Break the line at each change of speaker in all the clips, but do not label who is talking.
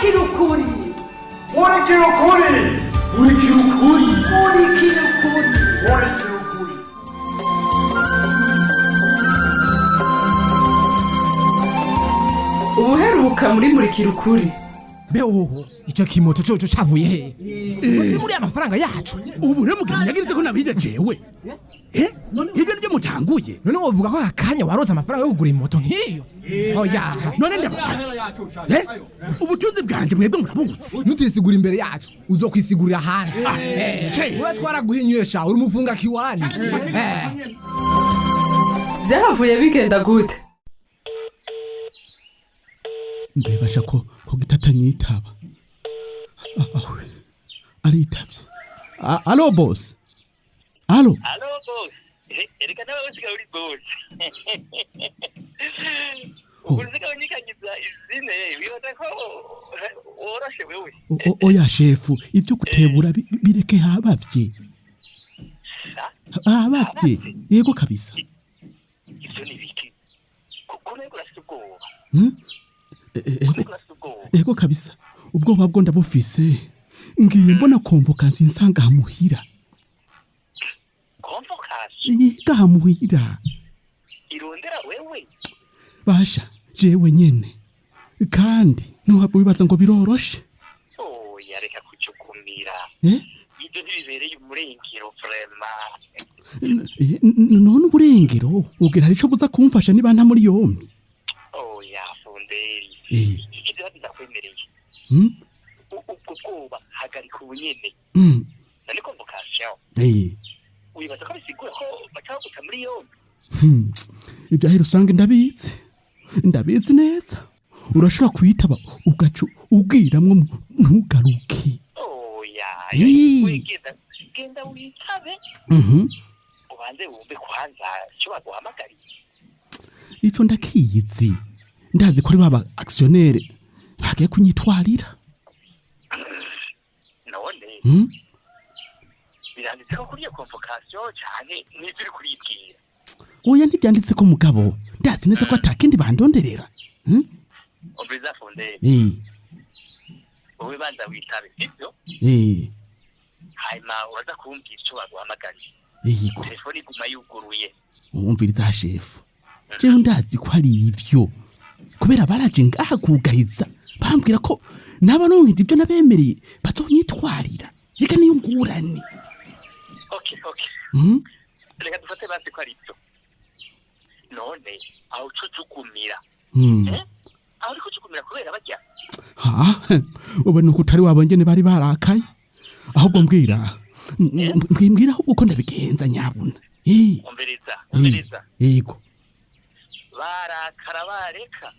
Murikira ukuri.
Murikira ukuri.
Murikira ukuri.
Murikira ukuri.
Murikira ukuri.
Ubuheruka muri Murikira ukuri.
Behoho, icyo kimoto coco cavuye he? Uzi muri amafaranga yacu?
Ubu rero mugabo ko nabije jewe. Eh? Ibyo nibyo mutanguye.
None wovuga ko akanya waroza amafaranga yo kugura imoto nk'iyo? Oya.
None ndababaza. Eh? Ubutunzi bwanje mwebwe murabuzi.
Nutisigura imbere yacu, uzokwisigurira ahandi.
Se.
Ura twaraguhinyesha uri umufunga kiwani.
Vyahavuye bigenda gute?
Mbebasha ko gitatanyitaba. Awe. Aritavye. Alo boss. Alo.
Alo boss. Ereka nawe usigaye uri boss. Ubu usigaye unyikanyiza izine, wibaza ko woroshe wewe.
Oya shefu, ibyo gutebura bireke habavye. Habavye. Yego kabisa.
Ivyo ni biki? Kuko ntego urafite ubwoba.
Hmm?
Ntego urafite ubwoba.
Ego kabisa. Ubwoba bwo ndabufise. Ngiye mbona convocation nsanga hamuhira.
Convocation
Iga hamuhira.
irondera wewe.
Basha, jewe nyene. Kandi ntuhabwe wibaza ngo biroroshe.
Oya reka kucukumira.
Eh?
Ibyo ntibibereye umurengero vraiment.
None uburengero ubwira hari ico buza kumfasha niba nta muri yompi.
Oya Funderi.
Eh.
Ibyo ndakwemereye.
Hmm?
Ubwo bwoba hagarika ubunyene.
Mm.
None convocation.
Eh.
Wibaza ko bisigura ko baca baguta muri yombi?
Hmm. Ibyahera usanga ndabizi. Ndabizi neza. Urashobora kuyitaba ugaca ubwiramwo ntugaruke.
Oya,
Ii.
we genda genda witabe.
Mhm.
Ubanze wumve kwanza icyo baguhamagariye.
Ico ndakizi. Ndazi ko ari baba actionnaire bagiye kunyitwarira.
None
Hmm?
biranditse ko kuri iyo convocation canke n'ivyo uri kuribwira?
Oya ntibyanditse ko mugabo. Ndazi neza ko atakindi bandonderera. Hmm?
Umviriza Fonderi,
Eh.
wowe banza witabe, sivyo?
Eh.
Hanyuma uraza kumbwira ico baguhamagariye.
Yego.
Telefone iguma yuguruye.
Umviriza shefu. Jewe ndazi ko ari ivyo. Kubera baraje ngaha kugariza. Bambwira ko nabaronkera ibyo nabemereye bazonyitwarira. Reka niyo ngurane.
Okay, okay.
Hmm?
Reka dufate basi ko ari ivyo. None aho uca ujukumira.
Hmm.
Eh? Aho uriko ujukumira kubera barya?
Ha, ubu nuko utari wabongene bari barakaye. Ahubwo mbwira. Mbwira ahubwo ko ndabigenza nyabuna. Eh.
Umviriza, umviriza.
Yego.
Barakara bareka.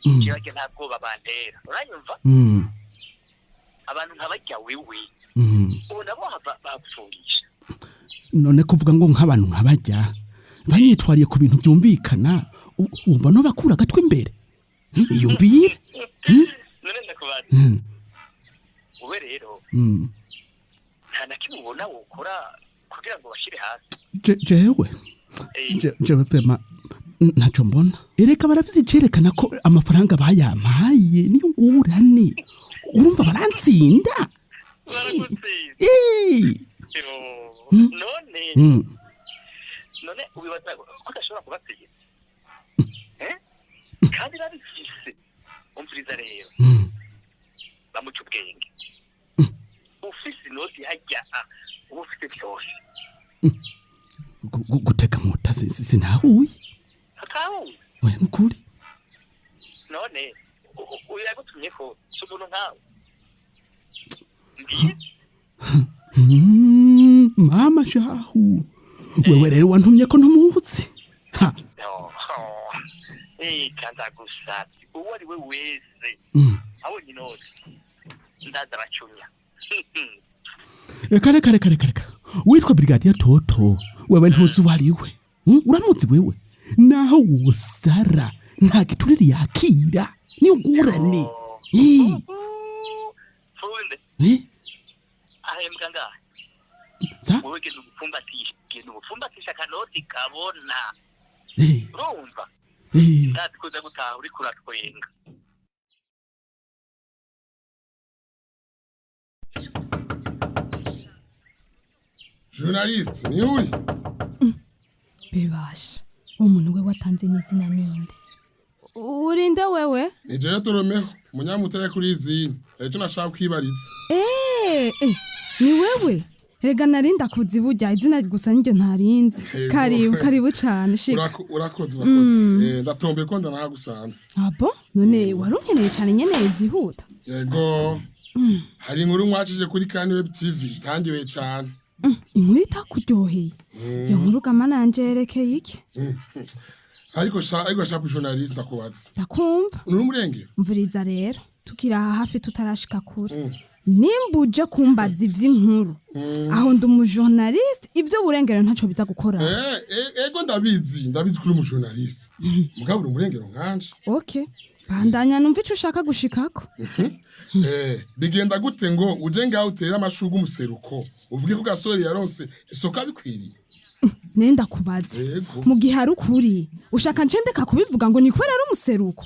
Mm.
Jewe nta bwoba bantera. Uranyumva?
Mm.
Abantu nka barya wewe.
Mm.
Ubu nabo bapfungisha.
None kuvuga ngo nk'abantu nk'abajya banyitwariye ku bintu byumvikana, wumva no bakura agatwi imbere. Iyumvire.
None ndakubaza.
Mm.
Wowe rero
Mm.
nta na kimwe ubona wokora kugira ngo bashire hasi.
Jewe.
Eh.
Jewe prema ntaco mbona. Ereka barafise icerekana ko amafaranga bayampaye niyo ngurane. Urumva barantsinda.
Baragutsinda.
Eh.
Yo, none none wibaza ko udashobora kubatsinda? Eh? Kandi babifise. Umviriza rero. Bamuca ubwenge. Ufise inoti harya, uba ufise byose.
Gutega mota sinahuye.
Hatahuye.
Oya nukuri.
None uyu yagutumye ko si umuntu nkawe. Mbwira.
Mama shahu. Wewe rero wantumye ko ntumuzi. Ha.
No. Eh, kandagusavye uwo ari we wese abonye inoti ndaza aracunya.
Reka reka reka reka reka. Witwa Brigadier Toto, wewe ntuzi uwo ari we. Uramuzi wewe? Naho wosara nta giturire yakira. Ni ugurane. Eh.
Funde
Eh?
ahembwa ngahe?
Sa?
Wowe genda ubupfumbatishe, genda ubupfumbatishe akanoti kabona.
Eh.
Urumva?
Eh.
Ndazi kuza gutaha uriko uratwenga.
Journaliste ni uri?
Bebasha, uwo muntu we watanze n'izina ninde? Urinde wewe?
Ni jewe Toromeho, umunyamutare kuri izini. Ejo nashaka kwibariza.
Eh, ni wewe? Rega narinda kuzi burya izina gusa niryo ntarinzi.
Yego.
Karibu, karibu cane, shika.
Urakoze, urakoze. Ndatombeye ko ndanahagusanze.
Abo none warunkeneye cane nyene vyihuta?
Yego. Hari inkuru mwacije kuri Kani Web TV itangiwe cane.
Inkuru itakuryoheye? Iyo nkuru gama nanje yerekeye iki?
Ariko sha journaliste, ndakubaza.
Ndakumva.
Uri umurengero?
Mvuriza rero, tukiri aha hafi tutarashika kure, nimba uje kumbaza ivy'inkuru, aho ndi umujournaliste, ivyo burengero ntaco biza gukora.
Ego, ndabizi, ndabizi kuri umujournaliste. Mugabo uri umurengero nkanje.
Okay, bandanya numva ico ushaka gushikako.
Bigenda gute ngo uje ngaho utere amashurwe umuseruko, uvuge ko Gasore yaronse isoko abikwiriye?
Nenda kubaza,
Yego.
mu gihe ari ukuri, ushaka nce ndeka kubivuga ngo ni kubera ari umuseruko?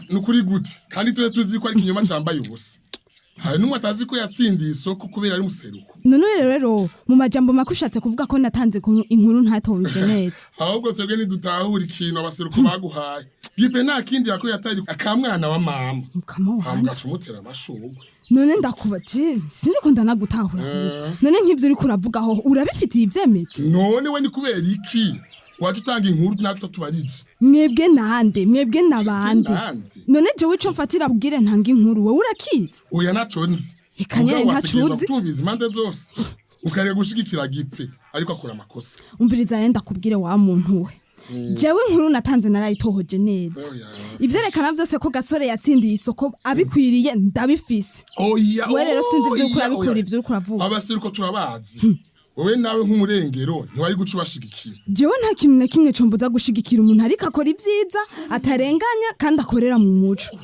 Ni ukuri gute kandi tube tuzi ko ari ikinyoma cambaye ubusa? Hari n'umwe atazi ko yatsindiye isoko kubera ari umuseruko?
None rero mu majambo make ushatse kuvuga ko natanze inkuru ntatoje neza?
Ahubwo twebwe ntidutahura ikintu abaseruko baguhaye. Gipe nta kindi yakoye atari akamwana wa mama.
Mukama wanje.
Hambwa umutera amashurwe.
None ndakubaje, sinzi ko ndanagutahura. None nk'ivyo uriko uravugaho urabifitiye ivyemezo?
None we ni kubera iki waje utanga inkuru natwe tutatubarije?
Mwebwe nande? Mwebwe nabande?
Nande?
None jewe ico mfatira bwire ntanga inkuru, wowe urakizi?
Oya, naco nzi.
Eka nyene.
Mugabo wategerezwa
Ntaco uzi.
kutumviza impande zose, ukareka gushigikira Gipe ariko akora amakosa.
Umviriza rero ndakubwire, wa muntu we, jewe inkuru natanze narayitohoje neza.
Oya.
Ivyerekana vyose ko Gasore yatsindiye isoko abikwiriye ndabifise.
Oya.
We rero sinzi ivyo uriko
Oya,
urabikura,
oya.
ivyo uriko uravuga.
Abaseruko turabazi. Wowe nawe nk'umurengero ntiwari guca ubashigikira?
Jewe nta kintu na kimwe combuza gushigikira umuntu ariko akora ivyiza, atarenganya kandi akorera mu muco.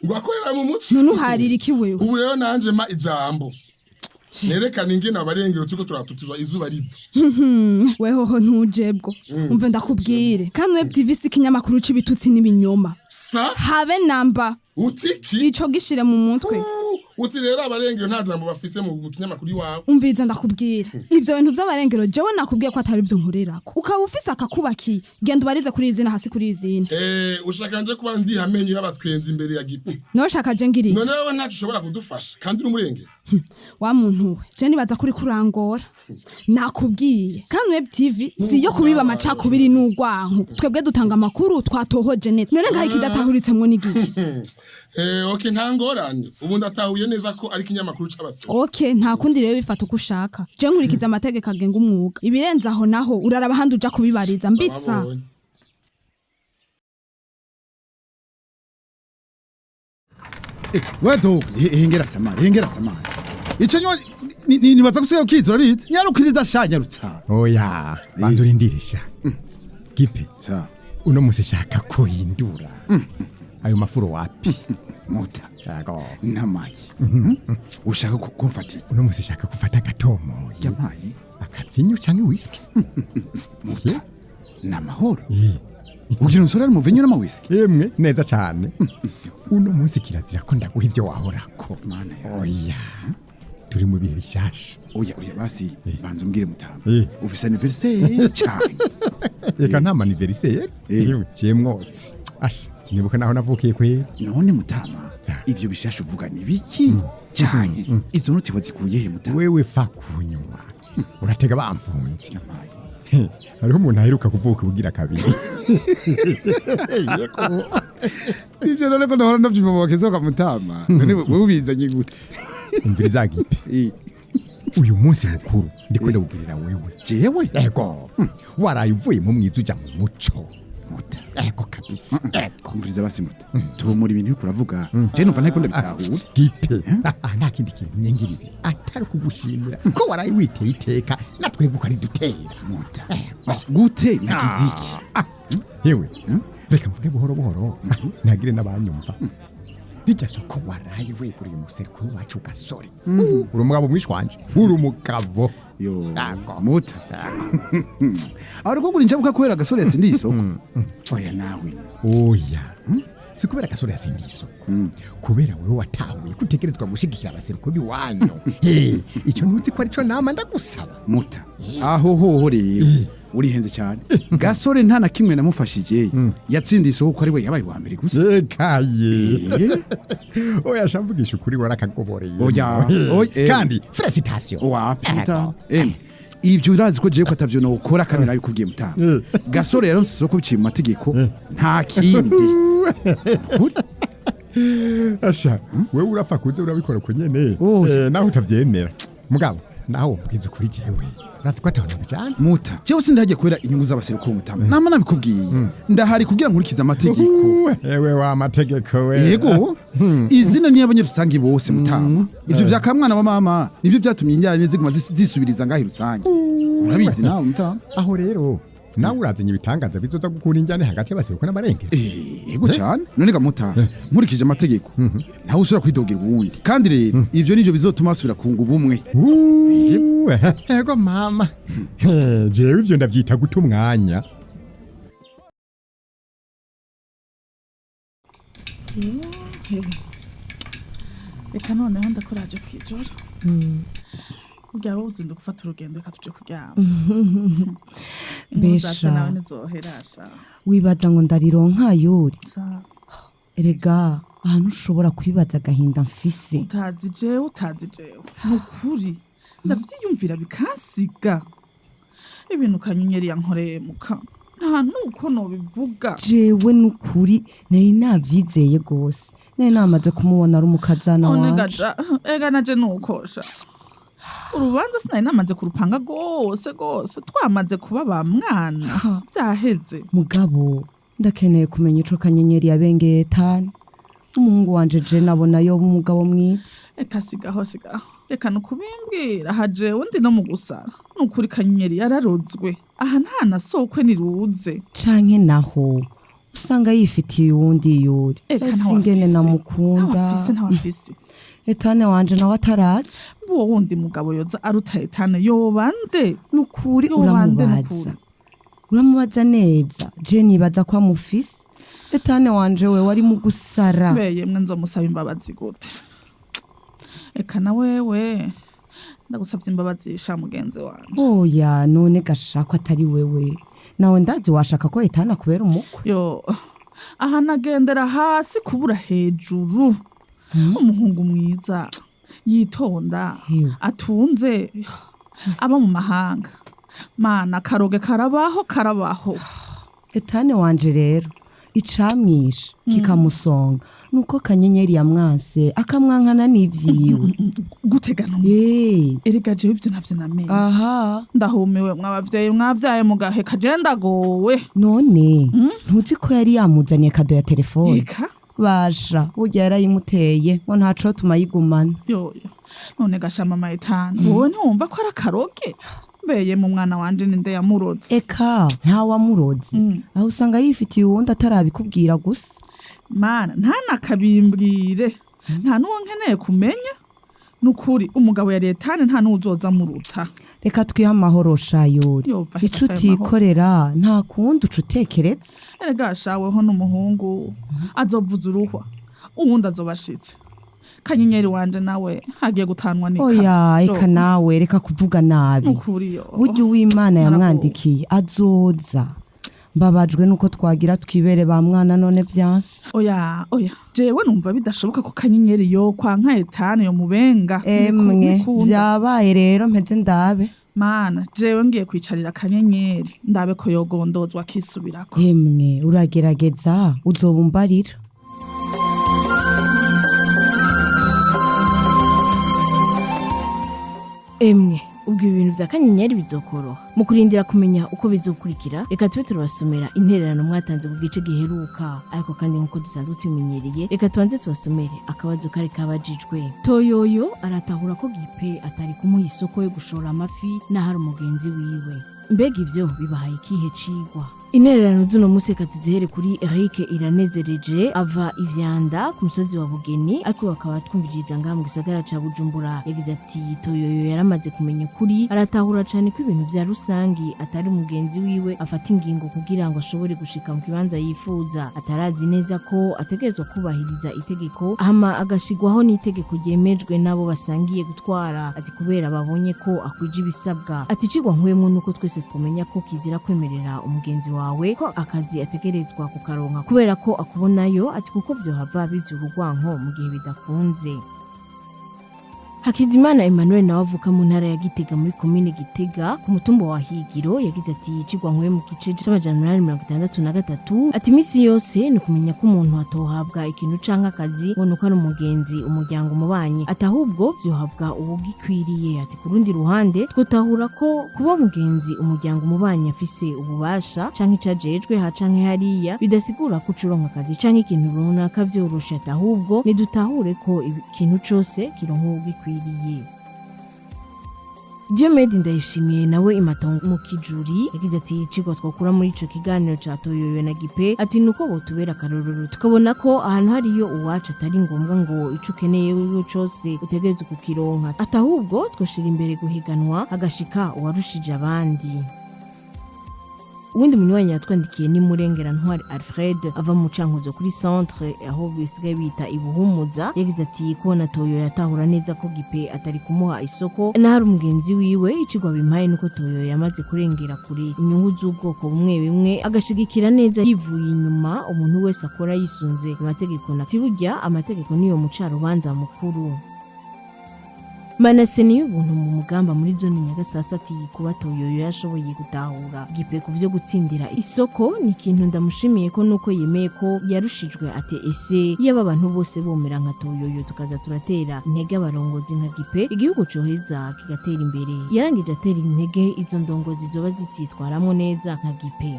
Ngo akorera mu muco?
None uharira iki wewe?
Ubu rero nanje ma ijambo nerekana ingene abarengero turiko turatutizwa izuba riva.
Wehoho ntujebwo. Umve ndakubwire, kandi Web TV si ikinyamakuru c'ibitutsi n'ibinyoma.
Sa?
Habe namba.
Utiki?
Ico gishire mu mutwe.
Uti rero abarengero nta jambo bafise mu kinyamakuru iwawe?
Umviza ndakubwira, ivyo bintu vy'abarengero jewe nakubwiye ko atari vyo nkorerako. Ukaba ufise akakubakiye, genda ubarize kuri izina hasi kuri izina.
Ushaka nje kuba ndiha amenyo y'abatwenzi imbere ya Gipe?
Noshaka je ngiriye?
None wewe ntaco ushobora kudufasha kandi uri umurengero?
Wa muntu we, je nibaza kuri kurangora. Nakubwiye kandi, Web TV si yo kubiba amacakubiri n'urwanko. Twebwe dutanga amakuru twatohoje neza. None ngaho ikidatahuritsemwo n'igiki?
Okay, nta ngorane, ubu ndatahuye neza ko ari ikinyamakuru c'abasore.
Okay, nta kundi rero, bifata uko ushaka. Je nkurikiza amategeko agenga umwuga. Ibirenze aho naho uraraba ahandi uja kubibariza mbisa.
Babonye.
Wedo hengera samari, hengera samari, ico nyo nibaza gusiga ukizi urabizi, nyarukiriza sha, nyarutsa.
Oya, banza urindire sha Gipe.
Sa?
Uno musi shaka kuhindura ayo mafuro wapi.
Muta.
Yego.
Ntamaye ushaka kumfatira.
Uno musi shaka gufata agatomoyi.
Yamaye.
Akavinyu canke whisky.
Muta, namahoro ugira umusore ari mu vinyu n'amawisiki?
Emwe, neza cane. Uno munsi kirazira ko ndaguha ivyo wahorako.
Mana ya.
Oya, turi mu bihe bishasha.
Oya, oya, basi banza umbwire mutama.
Eh.
Ufise anniversaire cane?
Eka, nta anniversaire.
Eh.
Yewe, ciye mwotsi asha, sinibuka naho navukiye kweri.
None mutama, ivyo bishasha uvuga ni biki cane? Izo noti wazikuye he mutama?
Wewe fa kunywa, uratega bamfunze.
Yamaye.
Hariho umuntu aheruka kuvuka ubugira kabiri. Yego.
Ivyo none ko ndahora ndavyumva mu bakizoka mutama, none wewe ubizanye gute?
Umviriza Gipe.
Eh.
Uyu munsi mukuru ndiko ndawugirira wewe.
Jewe?
Ego, waraye uvuye mu mwiza uja mu muco.
Muta.
Ego kabisa, ego.
Umviriza basi muta, tubomora ibintu uriko uravuga, je numva ntariko ndabitahura.
Gipe, nta kindi kintu nyengira ibi atari kugushimira ko waraye witeye iteka natwebwe ukaridutera.
Muta, basi gute? Nagize iki?
Yewe, reka mvuge buhoro buhoro ntagire n'abanyumva. Rijya soko waraye weguriye umuseruko wacu Gasore, uri umugabo mwishwanje, uri umugabo.
Yo.
Yego.
Muta, aho uriko gura injabuka kubera Gasore yatsindiye isoko? Oya nawe.
Oya. Si kubera Gasore yasindiye isoko, kubera wewe watahuye ko utegerezwa gushigikira abaseruko b'iwanyu. Eh, icyo ntuzi ko arico nama ndagusaba.
Muta, aho hoho rero urihenze cyane. Gasore nta na kimwe namufashije, yatsindiye isoko ko ari we yabaye wa mbere gusa.
Ekaye.
Eh.
Oya, shamvugisha ukuri, warakagoboreye.
Oya, oya, eh.
Kandi félicitation.
Wapi muta, emwe ibyo urazi ko jewe ko atavyo nokora kandi nabikubwiye muta. Gasore yaronse isoko biciye mu mategeko, nta kindi. Ukuri.
Asha, wewe urapfa kuze urabikora uko nyene.
Oya.
Eh, naho utavyemera mugabo, naho wombwiza ukuri, jewe urazi ko atahona bijana.
Muta, jewe sindahagiye kubera inyungu z'abaseruko mutama, nama nabikubwiye, ndahari kugira nkurikize amategeko.
Ewe wa mategeko we.
Yego, izina ni abanyarusangi bose mutama. Ivyo vya kamwana wa mama nivyo vyatumye injyane ziguma zisubiriza ngaho rusange, urabizi nawe mutama.
Aho rero nawe urazanye ibitangaza bizoza gukura injyane hagati y'abaseruko n'abarengera.
Yego cyane. None ga muta, nkurikije amategeko ntawe usubira kwidogera uwundi, kandi rero ivyo nivyo bizotuma basubira kunga ubumwe.
Uuu, ego mama. Eh, jewe ivyo ndavyita guta umwanya.
Reka noneho ndakuraje kwijoro, burya wowe uzinda gufata urugendo, reka tuje kuryama. Inkuru zacu
Mbesha.
nawe ntizoherasha.
Wibaza ngo ndarironka yuri?
Sa-
Erega ahantu ushobora kwibaza agahinda mfise.
Utazi jewe, utazi jewe, ni ukuri ndavyiyumvira bikansiga ibintu Kanyenyeri yankoreye muka, nta nuko nobivuga.
Jewe nukuri nari navyizeye gose, nari namaze kumubona ari umukazana
None
wanje.
gaja ega naje nukosha urubanza, sinari namaze kurupanga rwose rwose, twamaze kuba ba mwana, byaheze.
Mugabo ndakeneye kumenya ico Kanyenyeri yabengeye tani umuhungu wanje, je nabona yoba umugabo mwiza.
Reka sigaho, sigaho, reka nukubimbwira aha, jewe ndi no mu gusara, nukuri Kanyenyeri yararozwe aha, nta na sokwe niruze.
Canke naho usanga yifitiye uwundi yuri.
Eka
Ese
ntawafise.
ingene namukunda.
Ntawafise, ntawafise.
Etane wanje nawe atarazi.
Uwo wundi mugabo yoza aruta Etane yoba nde?
Nukuri
Yoba nde?
uramubaza.
Nukuri?
Uramubaza neza, je nibaza ko amufise. Etane wanje we wari mu gusara.
Beye mwe, nzomusaba imbabazi gute? Eka na wewe ndagusavye imbabazi sha mugenzi wanje.
Oya, none gashaka atari wewe nawe, ndazi washaka ko Etane akubera umukwe.
Yo, aha nagendera hasi kubura hejuru, umuhungu mwiza yitonda,
Ewe.
atunze, aba mu mahanga, mana karoge karabaho, karabaho.
Etane wanje rero icamwishe kikamusonga nuko Kanyenyeri yamwanse, akamwankana n'ivyiwe.
Gutegana?
Eh.
Erega jewe ivyo ntavyo namenye.
Aha.
Ndahumiwe, mwabavyeyi mwavyaye mugaheka, je ndagowe.
None ntuzi ko yari yamuzaniye kado ya telefone?
Eka.
Basha, burya yarayimuteye ngo ntaco tumayigumana.
Yoyo, none gasha mama Etana, wowe ntiwumva ko ari akaroge? Mbeye mu mwana wanje ninde yamuroze?
Eka ntawamuroze, aho usanga yifitiye uwundi atarabikubwira gusa.
Mana, ntanakabimbwire, nta n'uwo nkeneye kumenya, nukuri umugabo yari Etane, nta n'uwuzoza muruta.
Reka twihe amahoro shayuri.
Yova,
Ico
reka twihe amahoro.
utikorera nta kundi uca utekereza.
Erega shaweho n'umuhungu azovuza uruhwa, uwundi azobashitse. Kanyenyeri wanje nawe hagiye gutanwa nika.
Oya, eka nawe reka kuvuga nabi.
Nukuri yo.
Burya uwimana yamwandikiye azoza. Mbabajwe nuko twagira twibere ba mwana none vyanse.
Oya, oya, jewe numva bidashoboka ko Kanyenyeri yo kwa nka Etane yo mubenga.
Emwe.
Nikunda.
Vyabaye rero, mpeze ndabe.
Mana, jewe ngiye kwicarira Kanyenyeri ndabe ko yogondozwa akisubirako.
Emwe uragerageza, uzoba umbarira.
Emwe ubwo ibi bintu bya Kanyenyeri bizokoroha. Mu kurindira kumenya uko bizokurikira, reka tube turabasomera intererano mwatanze ku gice giheruka. Ariko kandi nk'uko dusanzwe tubimenyereye, reka tubanze tubasomere akabazo kari kabajijwe. Toyoyo aratahura ko Gipe atari kumuha isoko yo gushora amafi n'ahari umugenzi wiwe. Mbega ivyo bibahaye ikihe cigwa? Intererano z'uno munsi reka tuzihere kuri Eric Iranezereje ava ivyanda ku musozi wa Bugeni, ariko bakaba twumviriza ngaha mu gisagara ca Bujumbura. Yagize ati Toyoyo yaramaze kumenya ukuri, aratahura cane ko ibintu vya rusangi atari mugenzi wiwe afata ingingo kugira ngo ashobore gushika mu kibanza yifuza, atarazi neza ko ategerezwa kubahiriza itegeko hama agashigwaho n'itegeko ryemejwe n'abo basangiye gutwara, ati kubera babonye ko akwije ibisabwa. Ati icigwa nkuyemwo nuko twese twomenya ko kizira kwemerera umugenzi wawe ko akazi ategerezwa kukaronka kubera ko akubonayo, ati kuko vyohava bivyura urwanko mu gihe bidakunze. Hakizimana Emmanuel nawe avuka mu ntara ya Gitega muri komine Gitega ku mutumba wa Higiro, yagize ati icigwa nkuye mu gice c'863, ati imisi yose ni ukumenya ko umuntu atohabwa ikintu canke akazi ngo nuko ari umugenzi, umuryango, umubanyi, ati ahubwo vyohabwa uwugikwiriye. Ati ku rundi ruhande twotahura ko kuba umugenzi, umuryango, umubanyi afise ububasha canke icajejwe ha canke hariya bidasigura ko ucuronka akazi canke ikintu runaka vyoroshe, ati ahubwo nidutahure ko ikintu cose kironka uwugikwiriye. Diomede Ndayishimiye nawe imatongo mu Kijuri yagize ati icigwa twakura muri ico kiganiro ca Toyoyo na Gipe, ati nuko botubera akarorero tukabona ko ahantu hariyo uwacu atari ngombwa ngo ico ukeneye wewe cose utegerezwe kukironka, ati ahubwo twoshira imbere guhiganwa hagashika uwarushije abandi. Uwundi munywanyi yatwandikiye ni Murengera Ntwari Alfred ava mu Cankuzo kuri centre aho bisigaye bita Ibuhumuza, yagize ati kubona Toyo yatahura neza ko Gipe atari kumuha isoko n'ahari umugenzi wiwe, icigwa bimpaye nuko Toyo yamaze kurengera kure inyungu z'ubwoko bumwe bumwe, agashigikira neza yivuye inyuma umuntu wese akora yisunze amategeko, na burya amategeko niyo mucarubanza mukuru. Manase niyo ubuntu mu mugamba muri zone Nyagasasa, ati kuba Toyoyo yashoboye gutahura Gipe ku vyo gutsindira isoko ni ikintu ndamushimiye ko nuko yemeye ko yarushijwe, ati ese iyo abantu bose bomera nka Toyoyo tukaza turatera intege abarongozi nka Gipe, igihugu coheza kigatera imbere. Yarangije atera intege izo ndongozi zoba zititwaramwo neza nka Gipe.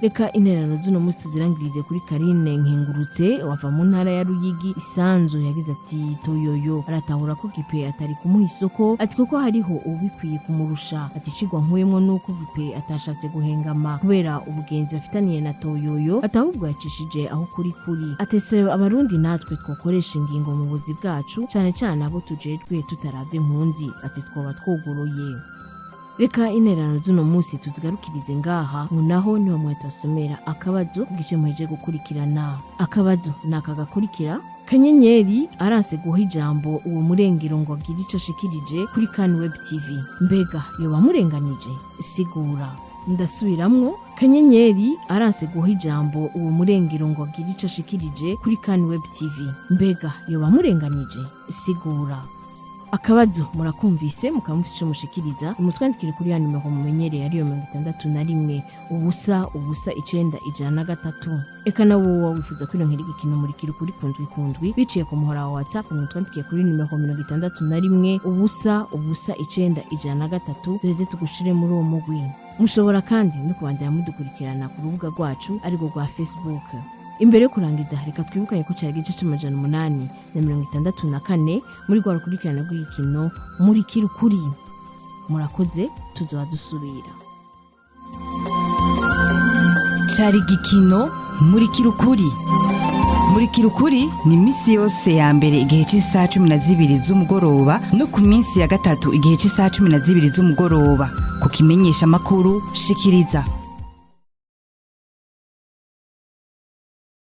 Reka intererano z'uno munsi tuzirangirize kuri Karine Nkengurutse wava mu ntara ya Ruyigi Isanzu, yagize ati Toyoyo aratahura ko Gipe atari kumuha isoko, ati kuko hariho ubikwiye kumurusha, ati icigwa nkuyemwo nuko Gipe atashatse guhengama kubera ubugenzi bafitaniye na Toyoyo, ati ahubwo yacishije aho kuri kuri, atese abarundi natwe twokoresha ingingo mu buzi bwacu cane cane abo tujejwe tutaravye impunzi, ati twoba twuguruye. Reka intererano z'uno munsi tuzigarukirize ngaha, ngo naho niho mwe tubasomera akabazo ku gice muheje gukurikirana. Akabazo ni aka gakurikira: Kanyenyeri aranse guha ijambo uwo murengero ngo agire ico ashikirije kuri Kan Web TV, mbega yoba amurenganije? Sigura. Ndasubiramwo, Kanyenyeri aranse guha ijambo uwo murengero ngo agire ico ashikirije kuri Kan Web TV, mbega yoba amurenganije? Sigura. Akabazo murakumvise, mukaba mufise ico mushikiriza, mutwandikire kuri ya nimero mumenyereye ariyo 61 0 0 9 103. Eka nawe wowe wifuza kwironkera igikino murikira ukuri kundwi kundwi biciye ku muhora wa WhatsApp, mutwandikiye kuri nimero 61 0 0 9 103, duheze tugushire muri uwo mugwi. Mushobora kandi no kubandanya mudukurikirana ku rubuga rwacu arirwo rwa Facebook. Imbere yo kurangiza reka twibukanye ko cari igice c'864 muri rwa rukurikirane rw'igikino Murikira Ukuri. Murakoze, tuzoba dusubira.
Cari igikino Murikira Ukuri. Murikira Ukuri ni iminsi yose ya mbere igihe cy'isaha 12 z'umugoroba no ku minsi ya gatatu igihe cy'isaha 12 z'umugoroba ku kimenyesha makuru shikiriza.